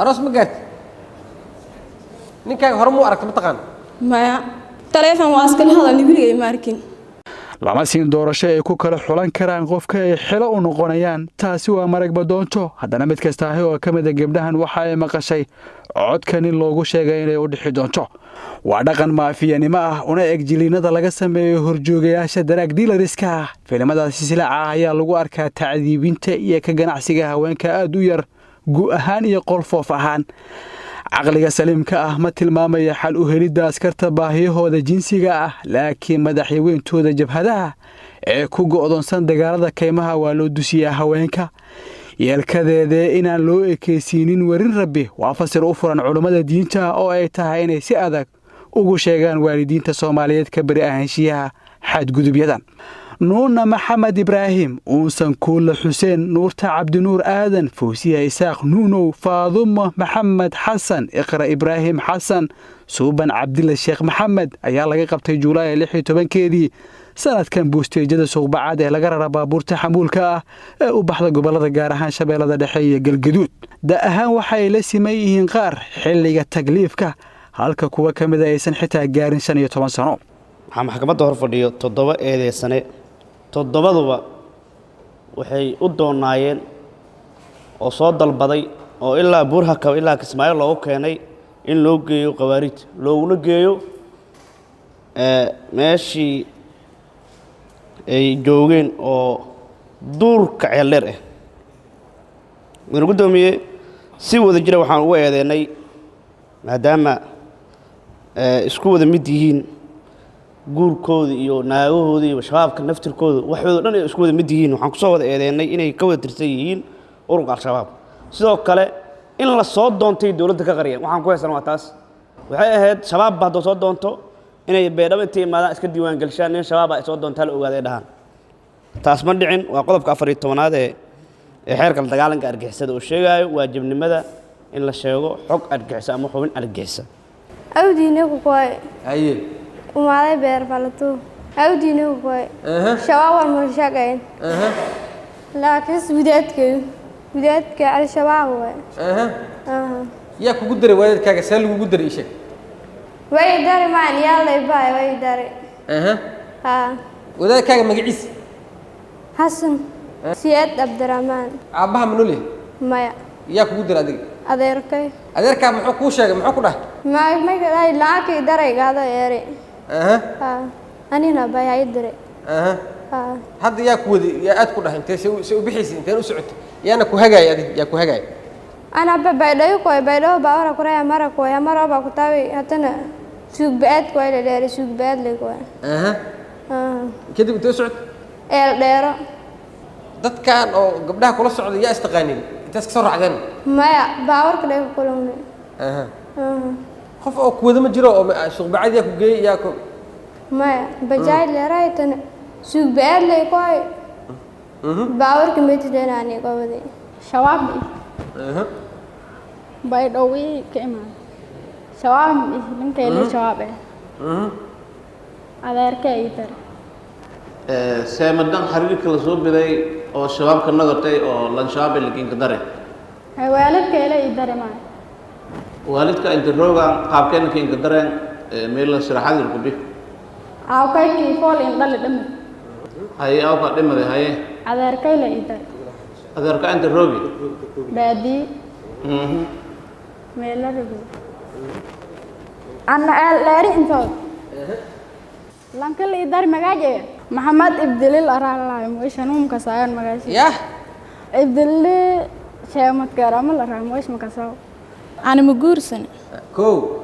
Aroos ma gaarti? Ninkaaga hore muu aragta, ma taqaan? Maya, taleefon waa iskala hadalni, weligay ma arkin. Lama siin doorasho ay ku kala xulan karaan qofka ay xilo u noqonayaan. Taasi waa marag badoonto. Haddana mid kastaahi oo ka mida gabdhahan waxa ay maqashay codka nin loogu sheegay inay u dhixi doonto. Waa dhaqan maafiyanimo ah, una eg jiliinada laga sameeyo horjoogayaasha drug dealers-ka ah. Filimadaasi silaca ah ayaa lagu arkaa tacdiibinta iyo ka ganacsiga haweenka aad u yar gu ahaan iyo qolfoof ahaan. Caqliga saliimka ah ma tilmaamaya xal u helidda askarta baahiyahooda jinsiga ah, laakiin madaxweyntooda jabhadaha ee ku go'doonsan dagaalada kaymaha waa loo dusiyaa haweenka. Yeelkadeedee, inaan loo ekaysiinin werin Rabbi waa fasir u furan culummada diinta, oo ay tahay inay si adag ugu sheegaan waalidiinta Soomaaliyeed ka beri ahaanshiyaha xadgudubyadan. Nuuna Maxamed Ibraahim, Uunsan Kuulle Xuseen, Nuurta Cabdinuur Aadan, Fawsiya Isaaq Nuunow, Faadumo Maxamed Xasan, Iqra Ibraahim Xasan, Suuban Cabdile Sheekh Maxamed ayaa laga qabtay Juulaay 16-keedii sanadkan buusteejada Suuqbacaad ee laga rara baabuurta xamuulka ah ee u baxda gobollada, gaar ahaan Shabeellada Dhexe iyo Galgaduud. Da ahaan waxay la siman yihiin qaar xilliga tagliifka, halka kuwa ka mida aysan xitaa gaarin 15 sano. Waxaa maxkamadda hor fadhiyo toddoba eedeysane. Toddobaduba waxay u doonaayeen oo soo dalbaday oo ilaa Buurhakab ilaa Kismaayo loogu keenay in loo geeyo Khawaariij, looguna geeyo meeshii ay joogeen oo duurka Ceeldheer ah. Mudane guddoomiye, si wada jira waxaan ugu eedeynay, maadaama isku wada mid yihiin, guurkooda iyo naagahooda iyo Shabaabka naftirkooda, waxooda dhan ay isku wada mid yihiin, waxaan kusoo wada eedeynay inay ka wada tirsan yihiin ururka Al-Shabaab. Sidoo kale in la soo doontay dowladda ka qariyeen waxaan ku haysan waa taas. Waxay ahayd Shabaabba hadduu soo doonto inay Beedhabo intay imaadaan iska diiwaan gelshaan, nin Shabaaba ay soo doontaa la ogaaday dhahaan. Taas ma dhicin. Waa qodobka 14aad ee xeerka la dagaalanka argixisada oo sheegaayo waajibnimada in la sheego xog argixisa ama xubin argixisa. Awdiina ku koy. Haye. Umaaday beer falato, awdiina ku koy. Shabaab war ma shaqayn, laakiin wadaadka Al-Shabaab way. Yaa kugu daray waalidkaaga? See lagugu daray? Ii sheeg. Way dari maan yaalay baay, way dari. Ha. Wadaadkaaga magaciisa? Xasan Siyaad Cabdiraxmaan. Aabbaha ma nool yahay? Maya. Yaa kugu daray adiga? Adeerkay. Adeerkaa muxuu kuu sheegay? Muxuu ku dhahay? Ma may kadhay, lacagkii daray gaado eeri. Ha, anina bay ay daray. Ha. Hadda yaa ku waday? Yaa aad ku dhahay? Intee se u bixaysay? Inteen u socotay? Yaana ku hagaaya adig? Yaa ku hagaaya? Ana ba Baydhabo koy, Baydhabo baawara kuraya mara koy, mara ba kutawi, hatana suug baad koy la dheeri, suug baad le koy. Kadib intee u socotay? Eel Dheero. Dadkan oo gabdhaha kula socda yaa istaqaanin? Intaas ka soo raacdeen? Maya, baawarka dhay ku kulumnay. Qof oo ku wada ma jiro oo Suuqbacad yaa ku geeyey, yaa ku Maya, bajaaj leeray tana suug baad le koy, baawarka metideenaani qowaday. Shabaab Baydhowii ka imaaday. Shabaab ninkayla Shabaab eh, adeerkay ii daray. Seemadan xiriirka la soo biday oo Shabaabka noqotay oo lan Shabaab lakinka dare? Waalidkayla ii daray maay. Waalidka inta rooga qaabkeena kinka dareen meel sharaxaad ku bi. Aawkaykii fool indhali dhimay. Haye, awka dhimade, haye. Adeerkayla ii daray. Adeerka inta roogi? Baadiye meelo rogi anna Eel Dheeri intood lanka la ii dari. Magaaje Maxamed Ibdilil araalaay moishanuum kasaayan magaashi. Yah. Ibdili sheemadkeerama la raa moish makasaw. Ana ma guursan. Kow.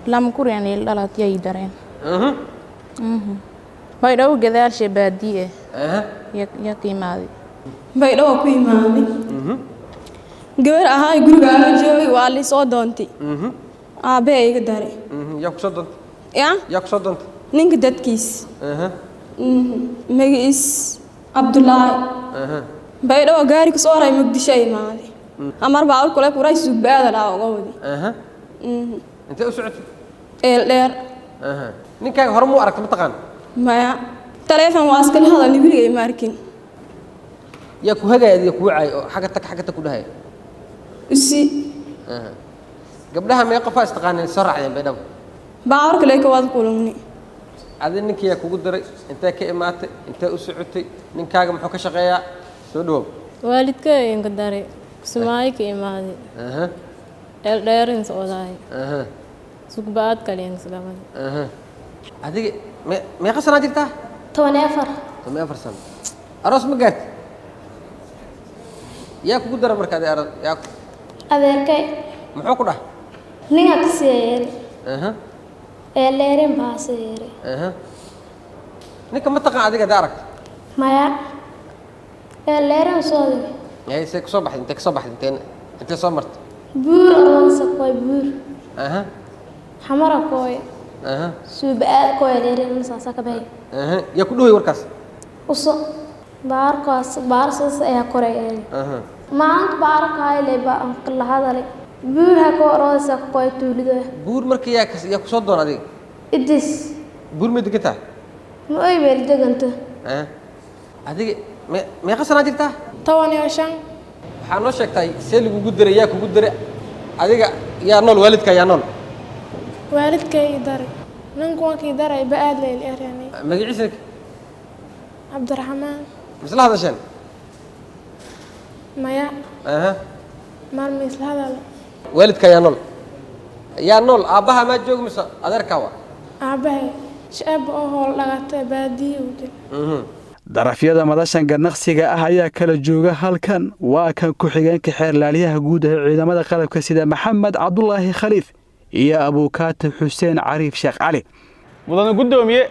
Lama kuryan il dhalat yay dareen. Baydhabo gadaashe baadiye ya ka imaaday. Baydhabo ku imaaday. Gabar ahaa guriga aana joogay, waa lii soo doontay, aabbee iga daray. Yaa kusoo doontay? Ya. Yaa kusoo doontay? Ninka dadkiis. Magaciis Cabdulaahi. Baydhabo gaari kusoo haray, Muqdisho imaaday, amar baawar kule kuray, Suugbaada dhaa uga wadi. Intee u socotay? Eel Dheer. Ninkaaga hore muu aragta, ma taqaan? Maya, taleefon waa iskala hadalni, weligay ma arkin. Yaa ku hagaya adiga, kugu caay oo xagga tag, xagga tag ku dhahaya? Usi. Gabdhaha mee qofaa istaqaaneen soo raacdeen Baydhabo? Baawarka lee ka wada kulugni. Adi ninkiyaa kugu daray? Intee ka imaatay? Intee u socotay? Ninkaaga muxuu ka shaqeeyaa? Soo dhawow. Waalidkay inka daray, Kismaayo ka imaaday, Ceeldheerin socdaay, Suuqbacaad kale inka. Adiga meeqa sanaa jirtaa? 14. 14 sano. Aroos ma gaarti? Yaa kugu dara marka adi aroos yaa? Adeerkay. Muxuu ku dhahay? Ninga kasii yeeri. Ceeldheerin baase yeeri. Ninka ma taqaan adiga hadda aragto? Maya, Ceeldheerin sooday. Yahay see kusoo baxday? Intee kasoo baxday? Intee soo martay? Buur aroonsa koy, buur. Xamara koy. Suuba-aad koy, Ceeldheerin saasa ka baxay. Yaa ku dhaway warkaas? Uso baarkaas baarsaas ayaa koray eeri. Maanta baarka hayle ba la hadalay, buur ha ko aroonsa koy tuulido. Buur marka yaa kusoo doon adiga? Idis. Buur ma degan tahay? Ma oy meel deganta. Adiga meeqa sanaa jirtaa? 15. Waxaa noo sheegtay see lagugu diray, yaa kugu diray adiga, yaa nool, waalidka yaa nool? Waalidkay ii daray. Ninku wankii daray ba-aad layl erani. Magaciisa? Cabdiraxmaan. Misla hadasheen? Maya. Maalma isla hadal. Waalidka yaa nool? Yaa nool? Aabbaha maa jooga mise adeerkaa waa? Aabbahay shacab oo hool dhagata baadiye u jira. Darafyada madashan garnaqsiga ah ayaa kala jooga. Halkan waa kan ku-xigeenka xeerlaaliyaha guud ee ciidamada qalabka sida Maxamed Cabdulaahi Khaliif iyo abuukaate Xuseen Cariif Sheekh Cali. Mudane guddoomiye,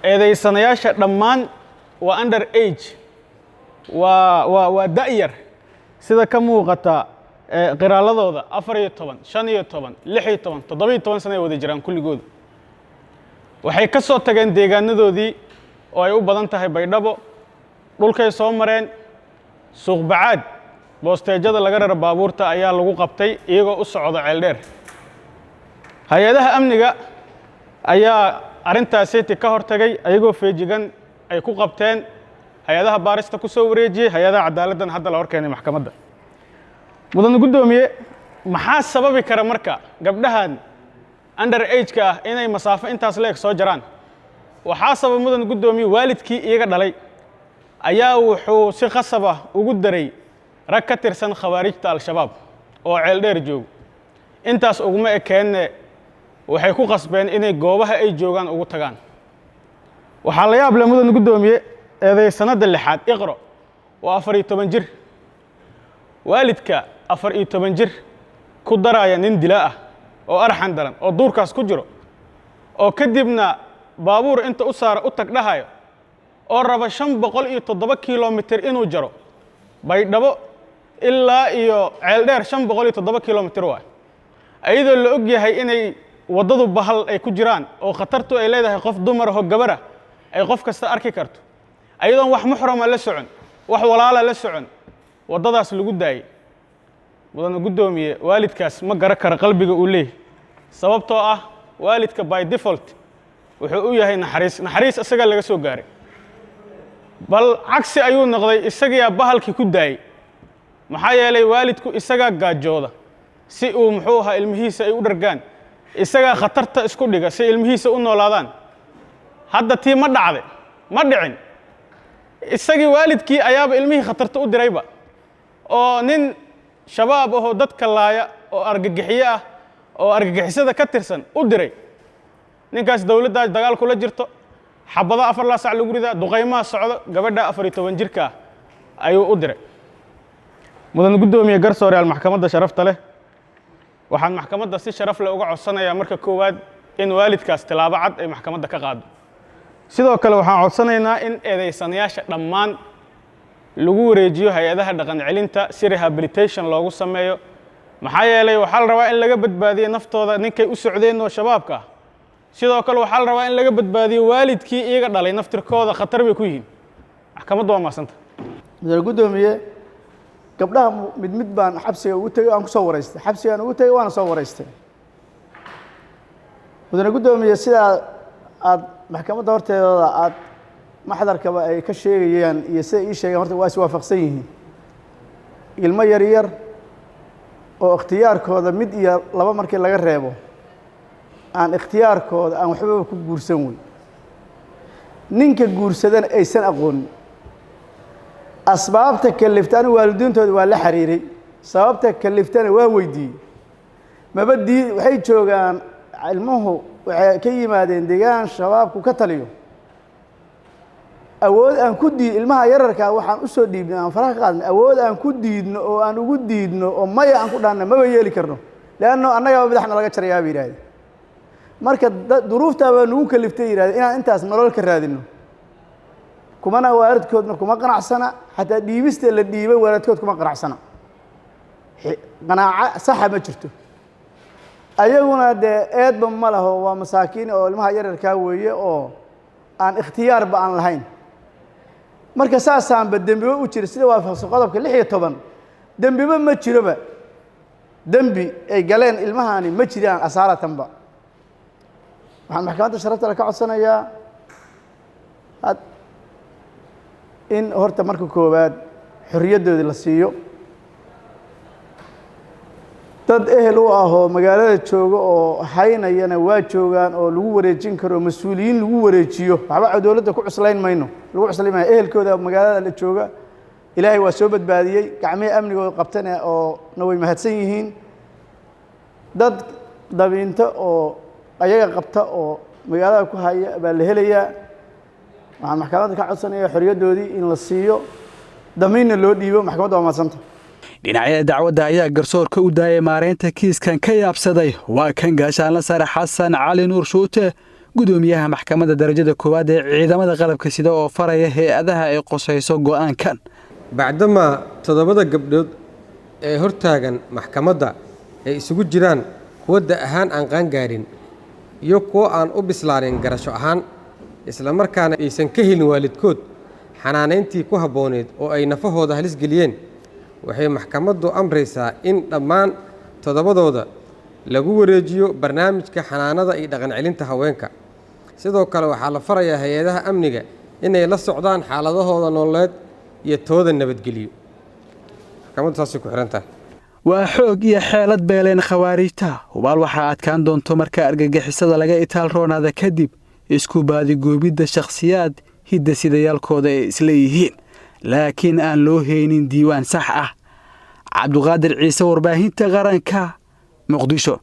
eedaysanayaasha dhammaan waa under age, waa da'yar sida ka muuqata qiraaladooda: 14, 15, 16, 17 sana ay wada jiraan kulligooda. Waxay ka soo tageen deegaanadoodii oo ay u badan tahay Baydhabo. Dhulkay soo mareen, Suuqbacaad boosteejada laga rara baabuurta ayaa lagu qabtay iyagoo u socda Ceeldheer. Hay-adaha amniga ayaa arrintaasiti ka hortagay, ayagoo feejigan ay ku qabteen, hay-adaha baarista ku soo wareejiyey, hay-adaha cadaaladdan hadda la hor keenay maxkamadda. Mudane guddoomiye, maxaa sababi kara marka gabdhahan under age-ka ah inay masaafo intaas leeg soo jaraan? Waxaa sabab, mudan guddoomiye, waalidkii iyaga dhalay ayaa wuxuu si khasab ah ugu daray rag ka tirsan khawaarijta Al-Shabaab oo Ceeldheer joogo. Intaas uguma ekeenne, waxay ku qasbeen inay goobaha ay joogaan ugu tagaan. Waxaa la yaab leh, mudan guddoomiye, eedaysanada lixaad Iqro waa 14 jir. Waalidka 14 jir ku daraya nin dilaa ah oo arxan daran oo duurkaas ku jiro, oo kadibna baabuur inta u saara u tag dhahayo, oo raba 507 kilomitir inuu jaro, Baydhabo ilaa iyo Ceeldheer 507 kilomitir waay, ayadoo la og yahay inay waddadu bahal ay ku jiraan oo khatartu ay leedahay, qof dumar ahoo gabarah ay qof kasta arki karto, ayadoon wax muxrama la socon, wax walaala la socon, waddadaas lagu daayey. Mudane guddoomiye, waalidkaas ma garan kara qalbiga uu leeyahy, sababtoo ah waalidka by default wuxuu u yahay naxariis. Naxariis isagaa laga soo gaaray, bal cagsi ayuu noqday, isagiyaa bahalkii ku daayey. Maxaa yeelay waalidku isagaa gaajooda si uu muxuu ahaa ilmihiisa ay u dhargaan, isagaa khatarta isku dhiga si ilmihiisa u noolaadaan. Hadda tii ma dhacde? Ma dhicin. Isagii waalidkii ayaaba ilmihii khatarta u dirayba, oo nin Shabaab ahoo dadka laaya oo argagixiye ah oo argagixisada ka tirsan u diray. Ninkaas dowladdaas dagaal kula jirto, xabado afar laa sac lagu ridaa, duqaymaha socdo, gabadha 14 jirka ah ayuu u diray. Mudan guddoomiye, garsooreyaal maxkamadda sharafta leh, waxaan maxkamadda si sharaf leh uga codsanayaa marka koowaad in waalidkaas tilaabo cad ay maxkamadda ka qaado. Sidoo kale waxaan codsanaynaa in eedaysanayaasha dhammaan lagu wareejiyo hay-adaha dhaqan celinta si rehabilitation loogu sameeyo. Maxaa yeelay waxaa la rabaa in laga badbaadiyo naftooda ninkay u socdeen oo Shabaabka ah. Sidoo kale waxaa la rabaa in laga badbaadiyo waalidkii iyaga dhalay, naftirkooda khatar bay ku yihiin. Maxkamaddu waa maasanta. Mudane guddoomiye, gabdhaha mid mid baan xabsiga ugu tegey, aan kusoo waraystay. Xabsigaan ugu tegey, waana soo waraystay. Mudane guddoomiye, sidaa aad maxkamadda horteedooda aad maxdarkaba ay ka sheegayaan iyo sida ii sheegeen, horta waa is waafaqsan yihiin. Ilmo yar yar Oo ikhtiyaarkooda mid iyo laba markii laga reebo aan ikhtiyaarkooda aan waxbaba ku guursan wey. Ninka guursadana aysan aqoonin asbaabta kalifta. Anigu waalidiintooda waa la xiriiray, sababta kaliftana waa weydiiyey. Maba dii waxay joogaan ilmuhu, waxay ka yimaadeen deegaan Shabaabku ka taliyo. Awood aan ku diid ilmaha yararkaa waxaan usoo dhiibnay, aan faraha ka qaadnay, awood aan ku diidno oo aan ugu diidno oo maya aan ku dhaanna maba yeeli karno, leanno annagaba madaxna laga jarayaa, bay yidhahdeen. Marka duruuftaa baa nagu kaliftay, yidhahdeen, inaan intaas nolol ka raadino. Kumana waalidkoodna kuma qanacsana, xataa dhiibista la dhiibay waalidkood kuma qanacsana. Qanaaco saxa ma jirto. Ayaguna dee eedba ma laho, waa masaakiin oo ilmaha yararkaa weeye oo aan ikhtiyaarba aan lahayn. Marka saasaanba dembiba u jira sida waafaqsan qodobka 16, dembiba ma jiroba. Dembi ay galeen ilmahani ma jiraan asaalatanba. Waxaan maxkamadda sharafta le ka codsanayaa in horta marka koowaad xorriyaddoodii la siiyo. Dad ehel u ah oo magaalada jooga oo haynayana waa joogaan oo lagu wareejin karo, mas-uuliyiin lagu wareejiyo. Waxba dowladda ku cuslayn mayno, lagu cuslayn maayo. Ehelkooda magaalada la jooga, Ilaahay waa soo badbaadiyey, gacmihii amnigooda qabtana oo na way mahadsan yihiin. Dad dabiinto oo ayaga qabta oo magaalada ku haya baa la helayaa. Waxaan maxkamadda ka codsanaya xorriyaddoodii in la siiyo, damiinna loo dhiibo. Maxkamadda waa mahadsanta. Dhinacyada dacwadda ayaa garsoorka u daayay maareynta kiiskan ka yaabsaday. Waa kan gaashaanla sare Xasan Cali Nuur Shuute, gudoomiyaha maxkamadda darajada koowaad ee ciidamada qalabka sida, oo faraya hay-adaha ay qosayso go'aankan. Bacdamaa toddobada gabdhood ee hortaagan maxkamadda ay isugu jiraan kuwo da' ahaan aan qaangaarin iyo kuwo aan u bislaanin garasho ahaan, isla markaana aysan ka helin waalidkood xanaanayntii ku habbooneed oo ay nafahooda halis geliyeen, waxay maxkamaddu amraysaa in dhammaan toddobadooda lagu wareejiyo barnaamijka xanaanada iyo dhaqan celinta haweenka. Sidoo kale waxaa la farayaa hay-adaha amniga inay la socdaan xaaladahooda nololeed iyo tooda nabadgeliyo. Maxkamaddu saasay ku xihan tahay. Waa xoog iyo xeelad beeleen khawaariijta. Hubaal waxaa adkaan doonto marka argagixisada laga itaal roonaada kadib isku baadigoobidda shakhsiyaad hidda sidayaalkooda ay isla yihiin, laakiin aan loo haynin diiwaan sax ah. Cabduqaadir Ciise, Warbaahinta Qaranka, Muqdisho.